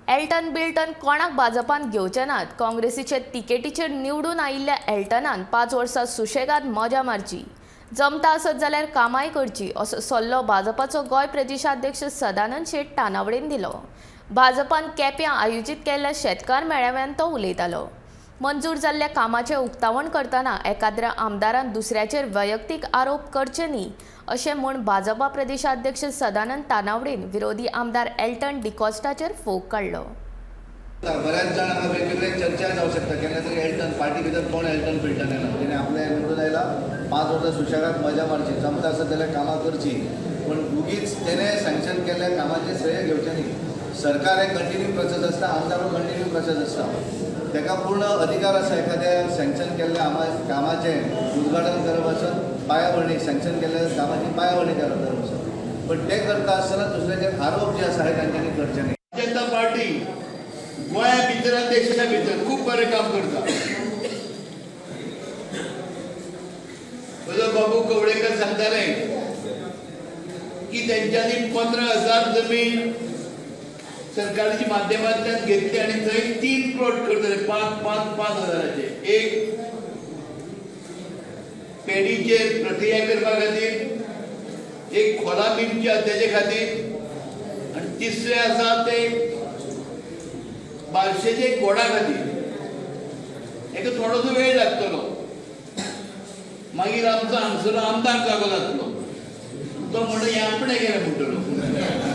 Elton built-in कोणाक भाजपान घेवचे नात. काँग्रेसीचे तिकेटीचेर निवडून आयिल्ल्या एल्टनान 5 वर्सां सुशेगाद मजा मारची, जमता आसत जाल्यार कामाय करची असो सल्लो भाजपाचो गोंय प्रदेशाध्यक्ष सदानंद शेट तानावडेन दिलो. भाजपान केप्यां आयोजीत केल्ल्या शेतकार मेळाव्यान तो उलयतालो. मंजूर जाल्ल्या कामाचें उक्तावण करतना एकाद्र्या आमदारान दुसऱ्याचेर वैयक्तीक आरोप करचे न्ही अशें म्हूण भाजपा प्रदेशाध्यक्ष सदानंद तानावडेन विरोधी आमदार एल्टन डिकॉस्टाचेर फोग काडलो. बऱ्याच जाण हांगा वेगवेगळे चर्चा जावं शकता. केन्ना तरी एल्टन पार्टी भितर कोण एल्टन फिल्टन येना. तेणे आपलें निवडून आयला, 5 वर्सां सुशेगाद मजा मारची, जमता आसत जाल्यार कामां करची, पूण उगीच तेणे सँक्शन केल्ल्या कामाचें श्रेय घेवचें न्ही. सरकार हें कंटिन्यू प्रोसेस आसता, आमदार हो कंटिन्यू प्रोसेस आसता. ताका पूर्ण अधिकार आसा एखाद्या सँक्शन केल्ल्या कामाचें उद्घाटन करप आसत, पायाभरणी सँक्शन केल्ल्या कामाची पायाभरणी करप आसत, पण ते करता आसतना दुसऱ्याचेर आरोप जे आसा हे तांच्यांनी करचे न्ही. जनता पार्टी गोंया भितर आनी देशा भितर खूब बरें काम करता. म्हजो बाबू कवळेकर सांगताले की तेंच्यांनी 15,000 जमीन सरकारच्या माध्यमांतल्यान घेतली आनी थंय 3 प्लॉट करतले 5 5 5 हजाराचे. एक पेडीचेर प्रक्रिया करपा खातीर, एक खोला बिमच्या तेजे खातीर, आनी तिसरें आसा ते बारशेचे गोडा खातीर. हेका थोडोसो वेळ लागतलो. मागीर आमचो हांगसर आमदार जागो जातलो, तो म्हणटा हें आपणें केलें म्हणटलो.